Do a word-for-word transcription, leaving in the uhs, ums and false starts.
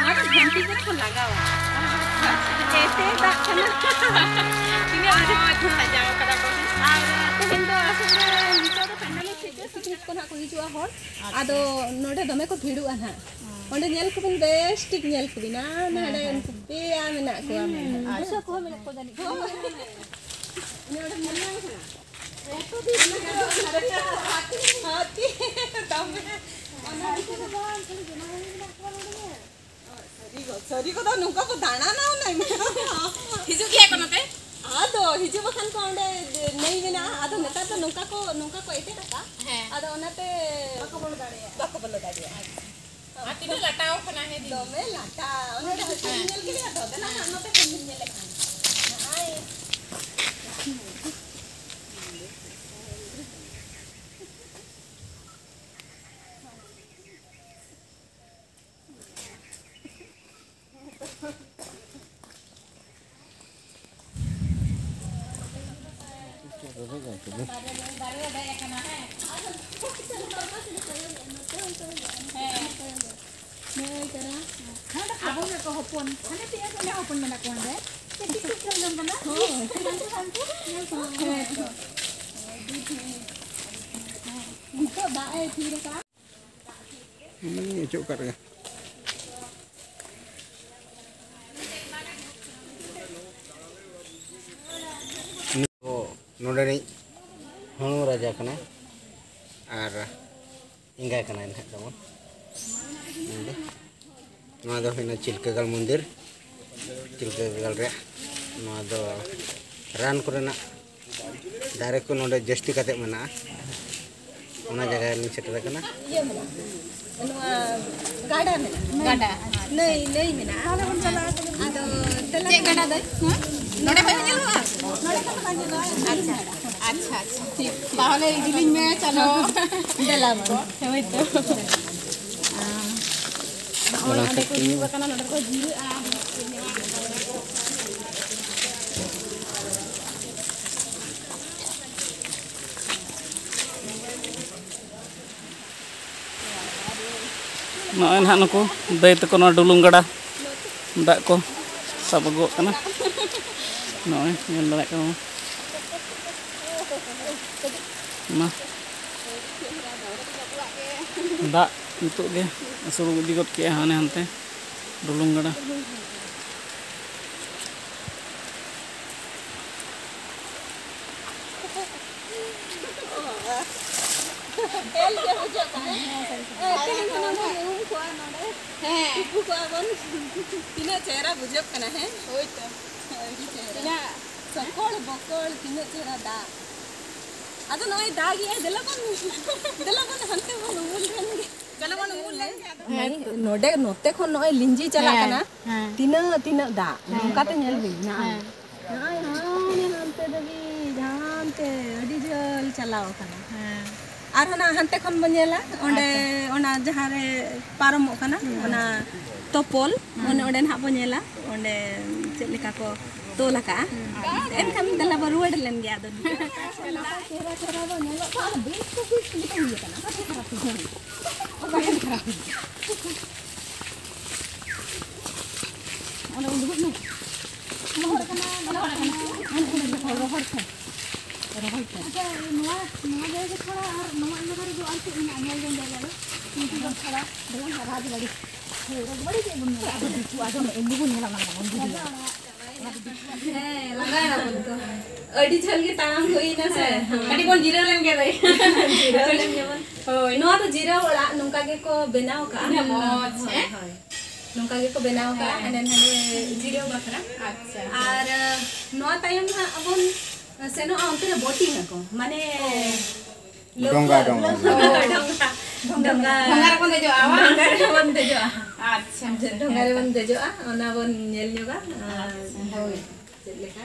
ᱟᱨ ᱜᱷᱟᱱᱴᱤ ᱠᱚᱠᱚ ᱞᱟᱜᱟᱣᱟ᱾ ᱮᱥᱮ ᱫᱟᱜ ᱠᱟᱱᱟ᱾ ᱛᱤᱱᱟᱹᱜ ᱢᱚᱡᱽ ᱥᱟᱡᱟᱣ ᱠᱟᱫᱟ ᱠᱚ᱾ ᱟᱨ ᱛᱮᱦᱮᱧ ᱫᱚ ᱟᱥᱚᱞ ᱨᱮ ᱱᱤᱛᱚᱜ ᱫᱚ ᱯᱟᱸᱡᱟ ᱞᱮ ᱴᱷᱤᱠ ᱜᱮᱭᱟ, ᱯᱤᱠᱱᱤᱠ ᱠᱚ ᱱᱟᱦᱟᱜ ᱠᱚ ᱦᱤᱡᱩᱜᱼᱟ ᱦᱚᱲ᱾ ᱟᱪᱪᱷᱟ᱾ ᱟᱫᱚ ᱱᱚᱰᱮ ᱫᱚᱢᱮ ᱠᱚ ᱵᱷᱤᱲᱩᱜᱼᱟ ᱱᱟᱦᱟᱜ᱾ ᱦᱮᱸ᱾ ᱚᱸᱰᱮ ᱧᱮᱞ ᱠᱚᱵᱤᱱ, ᱵᱮᱥ ᱴᱷᱤᱠ ᱧᱮᱞ ᱠᱚᱵᱤᱱ᱾ ᱟᱨ ᱦᱮᱸ, ᱱᱟᱰᱮ ᱦᱮᱸ᱾ ᱩᱱᱠᱩ ᱯᱮᱭᱟ ᱢᱮᱱᱟᱜ ᱠᱚᱣᱟ᱾ ᱦᱩᱸ, ᱢᱮᱱᱟᱜ ᱵᱩᱥᱟᱹᱜ ᱠᱚᱦᱚᱸ ᱢᱮᱱᱟᱜ ᱠᱚᱣᱟ ᱡᱟᱹᱱᱤᱡ᱾ ᱦᱳᱭ᱾ ᱩᱱᱤ ᱚᱸᱰᱮ ᱧᱮᱞ ᱧᱟᱢ ᱠᱟᱱᱟ᱾ ᱦᱟᱹᱛᱤ, ᱦᱟᱹᱛᱤ, ᱫᱚᱢᱮ᱾ ᱚᱱᱟ ᱵᱷᱤᱛᱤᱨ ᱨᱮ ᱵᱟᱝ, ᱠᱷᱟᱹᱞᱤ ᱡᱚᱱᱟ ᱦᱩᱭ ᱢᱮᱱᱟᱜ ᱠᱚᱣᱟ ᱱᱚᱰᱮ ᱜᱮ᱾ ᱥᱟᱹᱨᱤ ᱠᱚ, ᱥᱟᱹᱨᱤ ᱠᱚᱫᱚ ᱱᱚᱝᱠᱟ ᱠᱚ ᱫᱟᱬᱟᱱᱟ ᱚᱱᱮ᱾ ᱦᱤᱡᱩᱜ ᱜᱮᱭᱟ ᱠᱚ ᱱᱚᱛᱮ? ᱟᱫᱚ ᱦᱤᱡᱩᱜ ᱵᱟᱠᱷᱟᱱ ᱠᱚ ᱚᱸᱰᱮ ᱱᱟᱹᱭ ᱢᱮᱱᱟᱜᱼᱟ, ᱟᱫᱚ ᱱᱮᱛᱟᱨ ᱫᱚ ᱱᱚᱝᱠᱟ ᱠᱚ, ᱱᱚᱝᱠᱟ ᱠᱚ ᱮᱴᱮᱫ ᱟᱠᱟᱫ᱾ ᱦᱮᱸ᱾ ᱟᱫᱚ ᱚᱱᱟᱛᱮ ᱵᱟᱠᱚ ᱵᱚᱞᱚ ᱫᱟᱲᱮᱭᱟᱜᱼᱟ᱾ ᱵᱟᱠᱚ ᱵᱚᱞᱚ ᱫᱟᱲᱮᱭᱟᱜᱼᱟ᱾ ᱟᱨ ᱛᱤᱱᱟᱹᱜ ᱞᱟᱴᱟᱣ ᱠᱟᱱᱟ, ᱦᱮᱸ ᱫᱤ? ᱫᱚᱢᱮ ᱞᱟᱴᱟ᱾ ᱚᱱᱟ ᱫᱚ ᱦᱟᱹᱛᱤ ᱦᱮᱸ᱾ ᱧᱮᱞ ᱠᱮᱫᱮᱭᱟ ᱛᱚ, ᱫᱮᱞᱟ ᱦᱮᱸ᱾ ᱱᱟᱜ ᱱᱚᱛᱮ ᱠᱷᱚᱱ ᱵᱤᱱ ᱧᱮᱞᱮ ᱠᱷᱟᱱ᱾ ᱱᱚᱜᱼᱚᱭ᱾ ᱟᱵᱚ ᱜᱮᱠᱚ ᱦᱚᱯᱚᱱ, ᱦᱟᱱᱮ ᱛᱤᱱᱟᱹᱜ ᱠᱚ ᱦᱚᱯᱚᱱ ᱢᱮᱱᱟᱜ ᱠᱚᱣᱟ ᱚᱸᱰᱮ᱾ ᱪᱮᱫ ᱪᱮᱫ ᱠᱚ ᱠᱷᱮᱞ ᱡᱚᱝ ᱠᱟᱱᱟ? ᱦᱳᱭ᱾ ᱦᱟᱱᱠᱩ, ᱦᱟᱱᱠᱩ, ᱧᱮᱞ ᱠᱚᱢ᱾ ᱦᱮᱸ ᱛᱚ᱾ ᱱᱤᱛᱚᱜ ᱫᱟᱜ ᱮ ᱛᱷᱤᱨ ᱟᱠᱟᱫᱼᱟ᱾ ᱚᱱᱟᱧ ᱚᱪᱚᱜ ᱠᱟᱜ ᱨᱮ᱾ ᱱᱚᱰᱮᱱᱤᱡ ᱦᱚᱲᱢᱚ ᱨᱟᱡᱟ ᱠᱟᱱᱟᱭ ᱟᱨ ᱮᱸᱜᱟ ᱠᱟᱱᱟᱭ ᱱᱟᱦᱟᱜ ᱛᱟᱵᱚᱱ᱾ ᱱᱚᱣᱟ ᱫᱚ ᱦᱩᱭᱱᱟ ᱪᱤᱞᱠᱟᱹᱜᱟᱲ ᱢᱚᱱᱫᱤᱨ᱾ ᱪᱤᱞᱠᱟᱹᱜᱟᱲ ᱨᱮᱭᱟᱜ ᱱᱚᱣᱟ ᱫᱚ ᱨᱟᱱ ᱠᱚᱨᱮᱱᱟᱜ ᱫᱟᱨᱮ ᱠᱚ ᱱᱚᱰᱮ ᱡᱟᱹᱥᱛᱤ ᱠᱟᱛᱮ ᱢᱮᱱᱟᱜᱼᱟ᱾ ᱚᱱᱟ ᱡᱟᱭᱜᱟ ᱨᱮᱞᱤᱧ ᱥᱮᱴᱮᱨ ᱟᱠᱟᱱᱟ᱾ ᱤᱭᱟᱹ ᱢᱮᱱᱟᱜᱼᱟ, ᱱᱚᱣᱟ ᱜᱟᱰᱟ ᱢᱮᱱᱟᱜᱼᱟ᱾ ᱜᱟᱰᱟ᱾ ᱱᱟᱹᱭ, ᱱᱟᱹᱭ ᱢᱮᱱᱟᱜᱼᱟ᱾ ᱛᱟᱦᱚᱞᱮ ᱵᱚᱱ ᱪᱟᱞᱟᱜᱼᱟ᱾ ᱟᱫᱚ ᱫᱮᱞᱟ᱾ ᱪᱮᱫ ᱜᱟᱰᱟ ᱫᱚ? ᱦᱮᱸ? ᱱᱚᱰᱮ ᱠᱷᱚᱱ ᱧᱮᱞᱚᱜᱼᱟ? ᱱᱚᱰᱮ ᱠᱷᱚᱱ ᱵᱟᱝ ᱧᱮᱞᱚᱜᱼᱟ᱾ ᱟᱪᱪᱷᱟ, ᱟᱪᱪᱷᱟ, ᱴᱷᱤᱠ, ᱴᱷᱤᱠ᱾ ᱛᱟᱦᱚᱞᱮ ᱤᱫᱤ ᱞᱤᱧ ᱢᱮ, ᱪᱚᱞᱚ᱾ ᱫᱮᱞᱟ ᱵᱚᱱ᱾ ᱦᱳᱭ ᱛᱚ᱾ ᱱᱚᱜᱼᱚᱭ ᱚᱸᱰᱮ ᱠᱚ ᱧᱩᱨ ᱟᱠᱟᱱᱟ, ᱱᱚᱰᱮ ᱠᱚ ᱡᱤᱨᱟᱹᱜᱼᱟ᱾ ᱱᱚᱜᱼᱚᱭ ᱱᱟᱦᱟᱜ ᱱᱩᱠᱩ ᱫᱟᱹᱭ ᱛᱟᱠᱚ ᱱᱚᱣᱟ ᱰᱩᱞᱩᱝ ᱜᱟᱰᱟ ᱫᱟᱜ ᱠᱚ ᱥᱟᱵ ᱟᱹᱜᱩᱣᱟᱜ ᱠᱟᱱᱟ᱾ ᱱᱚᱜᱼᱚᱭ ᱧᱮᱞ ᱫᱟᱲᱮᱭᱟᱜ ᱠᱟᱱᱟ ᱢᱟ᱾ ᱫᱟᱜ ᱱᱤᱛᱚᱜ ᱜᱮ ᱟᱹᱥᱩᱲ ᱤᱫᱤ ᱜᱚᱫ ᱠᱮᱜᱼᱟ ᱦᱟᱱᱮ ᱦᱟᱱᱛᱮ ᱰᱩᱞᱩᱝ ᱜᱟᱰᱟ᱾ ᱧᱮᱞ ᱜᱮ ᱵᱩᱡᱷᱟᱹᱜ ᱠᱟᱱᱟ᱾ ᱮ, ᱛᱮᱦᱮᱧ ᱫᱚ ᱱᱚᱰᱮ ᱩᱢ ᱠᱚᱜᱼᱟ, ᱱᱚᱰᱮ᱾ ᱦᱮᱸ᱾ ᱛᱩᱯᱩ ᱠᱚᱜᱼᱟ ᱵᱚᱱ᱾ ᱛᱤᱱᱟᱹᱜ ᱪᱮᱦᱨᱟ ᱵᱩᱡᱷᱟᱹᱜ ᱠᱟᱱᱟ, ᱦᱮᱸ? ᱦᱳᱭ ᱛᱚ᱾ ᱟᱹᱰᱤ ᱪᱮᱦᱨᱟ᱾ ᱛᱤᱱᱟᱹᱜ ᱥᱚᱠᱚᱲ ᱵᱚᱠᱚᱲ, ᱛᱤᱱᱟᱹᱜ ᱪᱮᱦᱨᱟ ᱫᱟᱜ᱾ ᱟᱫᱚ ᱱᱚᱜᱼᱚᱭ ᱫᱟᱜᱮᱜᱼᱟᱭ, ᱫᱮᱞᱟ ᱵᱚᱱ, ᱫᱮᱞᱟ ᱵᱚᱱ ᱦᱟᱱᱛᱮ ᱵᱚᱱ ᱩᱢᱩᱞ ᱞᱮᱱ ᱜᱮ᱾ ᱪᱚᱞᱚ ᱵᱚᱱ ᱩᱢᱩᱞ ᱞᱮᱱ ᱜᱮ ᱟᱫᱚ᱾ ᱦᱮᱸ, ᱱᱚᱰᱮ, ᱱᱚᱛᱮ ᱠᱷᱚᱱ ᱱᱚᱜᱼᱚᱭ ᱞᱤᱸᱡᱤ ᱪᱟᱞᱟᱜ ᱦᱮᱸ, ᱠᱟᱱᱟ᱾ ᱦᱮᱸ᱾ ᱛᱤᱱᱟᱹᱜ, ᱛᱤᱱᱟᱹᱜ ᱫᱟᱜ, ᱦᱮᱸ᱾ ᱱᱚᱝᱠᱟᱛᱮ ᱧᱮᱞ ᱵᱤᱱ, ᱱᱚᱜᱼᱚᱭ᱾ ᱦᱮᱸ᱾ ᱱᱚᱜᱼᱚᱭ ᱦᱟᱱᱮ ᱦᱟᱱᱛᱮ ᱫᱷᱟᱹᱵᱤᱡ, ᱦᱟᱱᱛᱮ ᱟᱹᱰᱤ ᱡᱷᱟᱹᱞ ᱪᱟᱞᱟᱣ ᱟᱠᱟᱱᱟ᱾ ᱦᱮᱸ᱾ ᱟᱨᱦᱚᱸ ᱱᱟᱜ ᱦᱟᱱᱛᱮ ᱠᱷᱚᱱ ᱵᱚᱱ ᱧᱮᱞᱟ, ᱚᱸᱰᱮ ᱟᱪᱪᱷᱟ᱾ ᱚᱱᱟ ᱡᱟᱦᱟᱸ ᱨᱮ ᱯᱟᱨᱚᱢᱚᱜ ᱠᱟᱱᱟ, ᱦᱩᱸ᱾ ᱚᱱᱟ ᱛᱚᱯᱚᱞ, ᱦᱩᱸ᱾ ᱚᱱᱮ ᱚᱸᱰᱮ ᱱᱟᱦᱟᱜ ᱵᱚᱱ ᱧᱮᱞᱟ, ᱚᱸᱰᱮ ᱪᱮᱫ ᱞᱮᱠᱟ ᱠᱚ ᱛᱚᱞ ᱟᱠᱟᱜᱼᱟ᱾ ᱦᱩᱸ᱾ ᱮᱱᱠᱷᱟᱱ ᱫᱮᱞᱟ ᱵᱚ ᱨᱩᱣᱟᱹᱲ ᱞᱮᱱ ᱜᱮ ᱟᱫᱚ᱾ ᱱᱟᱯᱟᱭ ᱪᱮᱦᱨᱟ ᱪᱮᱦᱨᱟ ᱵᱚ ᱧᱮᱞᱚᱜ ᱠᱟᱱᱟ, ᱟᱫᱚ ᱵᱮᱥ ᱠᱚ ᱵᱮᱥ ᱠᱚ ᱦᱩᱭ ᱟᱠᱟᱱᱟ, ᱚᱠᱟ ᱴᱷᱮᱱ ᱠᱷᱟᱨᱟᱯ ᱦᱩᱭ ᱟᱠᱟᱱᱟ? ᱚᱸᱰᱮ ᱵᱚᱱ ᱫᱩᱲᱩᱵ ᱮᱱᱟ᱾ ᱨᱚᱦᱚᱲ ᱠᱟᱱᱟ, ᱨᱚᱦᱚᱲ ᱠᱟᱱᱟ᱾ ᱨᱚᱦᱚᱲ ᱠᱟᱱᱟ᱾ ᱨᱚᱦᱚᱲ ᱠᱟᱱᱟ᱾ ᱟᱪᱪᱷᱟ, ᱱᱚᱣᱟ, ᱱᱚᱣᱟ ᱡᱟᱭᱜᱟ ᱪᱷᱟᱲᱟ ᱟᱨ ᱱᱚᱣᱟ ᱮᱞᱟᱠᱟ ᱨᱮᱫᱚ ᱟᱨ ᱪᱮᱫ ᱢᱮᱱᱟᱜᱼᱟ ᱧᱮᱞ ᱡᱚᱝ ᱡᱟᱭᱜᱟ ᱫᱚ? ᱠᱤᱱᱛᱩ ᱫᱚ ᱛᱷᱚᱲᱟ ᱫᱚ ᱨᱟᱡᱽᱵᱟᱲᱤ᱾ ᱦᱳᱭ, ᱨᱟᱡᱽᱵᱟᱲᱤ ᱪᱮᱫ ᱵᱚᱱ ᱧᱮᱞᱟ? ᱟᱫᱚ ᱫᱤᱠᱩ ᱟᱫᱚ ᱮᱢᱱᱤ ᱵᱚᱱ ᱧᱮᱞᱟ, ᱚᱱᱟ ᱫᱚ ᱵᱟᱵᱚᱱ ᱵᱩᱡᱷᱟᱹᱣᱟ᱾ ᱦᱮᱸ, ᱞᱟᱸᱜᱟᱭᱮᱱᱟ ᱵᱚᱱ ᱛᱚ᱾ ᱟᱹᱰᱤ ᱡᱷᱟᱹᱞ ᱜᱮ ᱛᱟᱲᱟᱢ ᱦᱩᱭᱱᱟ ᱥᱮ᱾ ᱦᱮᱸ, ᱦᱮᱸ᱾ ᱠᱟᱹᱴᱤᱡ ᱵᱚᱱ ᱡᱤᱨᱟᱹᱣ ᱞᱮᱱ ᱜᱮ ᱫᱟᱹᱭ᱾ ᱡᱤᱨᱟᱹᱣ ᱞᱮᱱ ᱜᱮᱵᱚᱱ᱾ ᱦᱳᱭ᱾ ᱱᱚᱣᱟ ᱫᱚ ᱡᱤᱨᱟᱹᱣ ᱚᱲᱟᱜ, ᱱᱚᱝᱠᱟ ᱜᱮᱠᱚ ᱵᱮᱱᱟᱣ ᱠᱟᱜᱼᱟ᱾ ᱛᱤᱱᱟᱹᱜ ᱢᱚᱡᱽ, ᱦᱳᱭ, ᱦᱮᱸ? ᱦᱳᱭ᱾ ᱱᱚᱝᱠᱟ ᱜᱮᱠᱚ ᱵᱮᱱᱟᱣ ᱠᱟᱜᱼᱟ, ᱦᱮᱸ᱾ ᱦᱟᱸᱰᱮ ᱱᱟᱸᱰᱮ ᱡᱤᱨᱟᱹᱣ ᱵᱟᱠᱷᱨᱟ᱾ ᱟᱪᱪᱷᱟ᱾ ᱟᱨ, ᱱᱚᱣᱟ ᱛᱟᱭᱚᱢ ᱦᱟᱸᱜ ᱵᱚᱱ ᱥᱮᱱᱚᱜᱼᱟ, ᱚᱱᱛᱮ ᱨᱮ boating ᱟᱠᱚ, ᱢᱟᱱᱮ, ᱚ᱾ ᱰᱷᱚᱸᱜᱟ, ᱞᱟᱹᱣᱠᱟᱹ, ᱰᱷᱚᱸᱜᱟ, ᱞᱟᱹᱣᱠᱟᱹ, ᱰᱷᱚᱸᱜᱟ᱾ ᱰᱷᱚᱸᱜᱟ᱾ ᱰᱷᱚᱸᱜᱟ ᱨᱮᱵᱚᱱ ᱫᱮᱡᱚᱜᱼᱟ, ᱵᱟᱝ? ᱰᱷᱚᱸᱜᱟ ᱨᱮᱵᱚᱱ ᱫᱮᱡᱚᱜᱼᱟ᱾ ᱟᱪᱪᱷᱟ, ᱰᱷᱚᱸᱜᱟ ᱨᱮᱵᱚᱱ ᱫᱮᱡᱚᱜᱼᱟ, ᱚᱱᱟ ᱵᱚᱱ ᱧᱮᱞ ᱧᱚᱜᱟ᱾ ᱟᱨ ᱟᱪᱪᱷᱟ᱾ ᱦᱳᱭ, ᱪᱮᱫ ᱞᱮᱠᱟ?